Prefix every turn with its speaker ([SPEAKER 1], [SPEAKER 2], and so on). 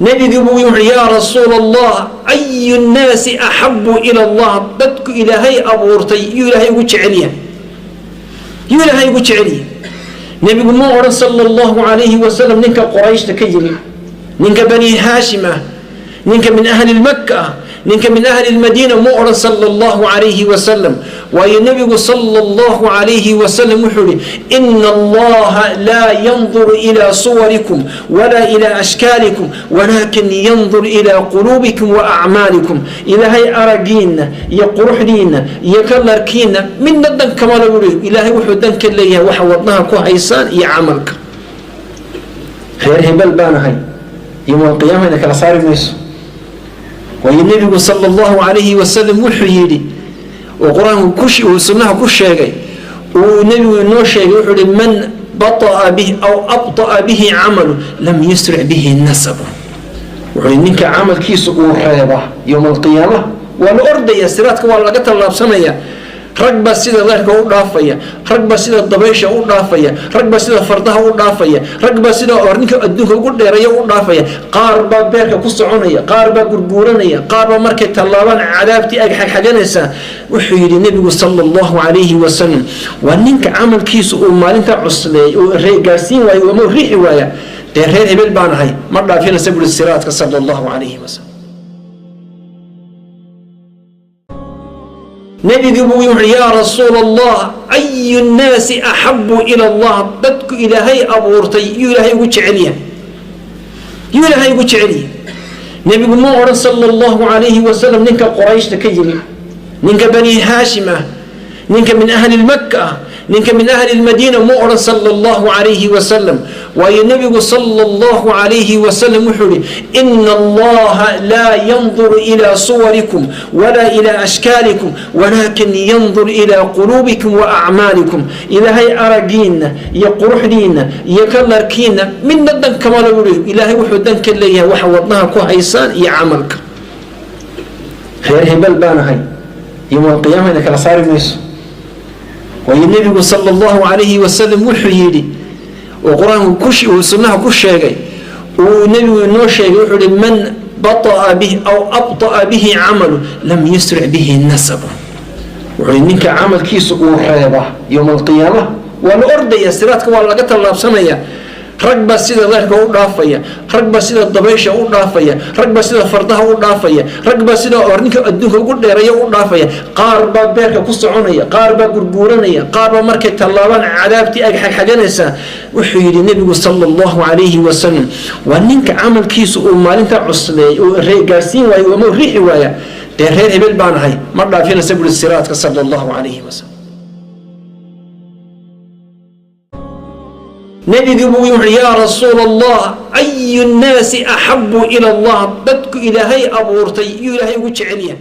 [SPEAKER 1] Nebigii buu wuxuu: "Yaa Rasuul Allah, ayu nnaasi axabu ila Allah?" Dadku Ilaahay abuurtay yuu Ilaahay ugu jecel yahay? Yuu Ilaahay ugu jecel yahay? Nebigu ma odhan, sala Allahu calayhi wasalam, ninka Qorayshta ka yimi, ninka Bani Haashim ah, ninka min ahli Lmaka ah, ninka min ahli Lmadiina, ma odhan, sala Allahu calayhi wasalam. Waayo, nebigu sala Allahu calayhi wasalam wuxuu ihi: "Ina Allaha laa yanduru ilaa suwarikum walaa ilaa ashkaalikum, walaakin yandur ilaa quluubikum wa acmaalikum." Ilaahay aragiinna iyo quruxdiinna iyo kalarkiinna midna dan kamala buui. Ilaahay wuxuu dan ka leeyahay waxa wadnaha ku haysaan iyo camalka. Reer hebel baanahay yowma alqiyaama ina kala saari mayso. Waayo, nebigu sala Allahu calayhi wasalam wuxuu yidhi, oo Qur-aanku uu sunnaha ku sheegay, uu nebigu inoo sheegay, wuxuu yihi: "Man bata'a bih aw abta'a bihi camalu lam yusric bihi nasabu." Wuxuu yihi: ninka camalkiisa uu reeba yowma alqiyaama waa la ordaya, siraadka waa laga tallaabsanaya. Rag baa sida leerka u dhaafaya, rag baa sida dabaysha u dhaafaya, rag baa sida fardaha u dhaafaya, rag baa sida ninka adduunka ugu dheeraya u dhaafaya, qaar baa beerka ku soconaya, qaar baa gurguuranaya, qaar baa markay tallaabaan cadaabtii ag xagxaganaysaa. Wuxuu yidhi nebigu sala Allahu calayhi wasalam: waa ninka camalkiisu uu maalinta cusleey uu gaarsiin waayo ama riixi waaya. Dee reer hebel baan ahay ma dhaafinaysa buri siraadka, sala Allahu calayhi wasalam. Nebigii buu wuxuu: "Yaa Rasuul Allah, ayu nnaasi axabu ila Allah?" Dadku Ilaahay abuurtay yuu Ilaahay ugu jecel yahay? Yuu Ilaahay ugu jecel yahay? Nebigu ma odhan, sala Allahu calayhi wasalam, ninka Qorayshta ka yimi, ninka Bani Haashim ah, ninka min ahli Lmaka ah, ninka min ahli Lmadiina, ma odhan, sala Allahu calayhi wasalam. Waayo, nebigu sala Allahu calayhi wasalam wuxuu ihi: "Ina Allaha laa yanduru ilaa suwarikum walaa ilaa ashkaalikum, walaakin yandur ilaa quluubikum wa acmaalikum." Ilaahay aragiinna iyo quruxdiinna iyo kalarkiinna midna dan kamala buui. Ilaahay wuxuu dan ka leeyahay waxa wadnaha ku haysaan iyo camalka. Reer hebel baanahay yowma alqiyaama ina kala saari mayso. Waayo, nebigu sala Allahu calayhi wasalam wuxuu yidhi, oo Qur-aanku uu sunnaha ku sheegay, uu nebigu inoo sheegay, wuxuu yihi: "Man bata'a bih aw abta'a bihi camalu lam yusric bihi nasabu." Wuxuu yihi: ninka camalkiisa uu reeba yowma alqiyaama waa la ordaya, siraadka waa laga tallaabsanaya. Rag baa sida leerka u dhaafaya, rag baa sida dabaysha u dhaafaya, rag baa sida fardaha u dhaafaya, rag baa sida ninka adduunka ugu dheeraya u dhaafaya, qaar baa beerka ku soconaya, qaar baa gurguuranaya, qaar baa markay tallaabaan cadaabtii ag xagxaganaysaa. Wuxuu yidhi nebigu sala Allahu calayhi wasalam: waa ninka camalkiisu uu maalinta cusleey uu gaarsiin waayo ama riixi waaya. Dee reer hebel baan ahay ma dhaafinaysa buri siraadka, sala Allahu calayhi wasalam. Nebigii buu wuxuu: "Yaa Rasuul Allah, ayu nnaasi axabu ila Allah?" Dadku Ilaahay abuurtay yuu Ilaahay ugu jecel yahay?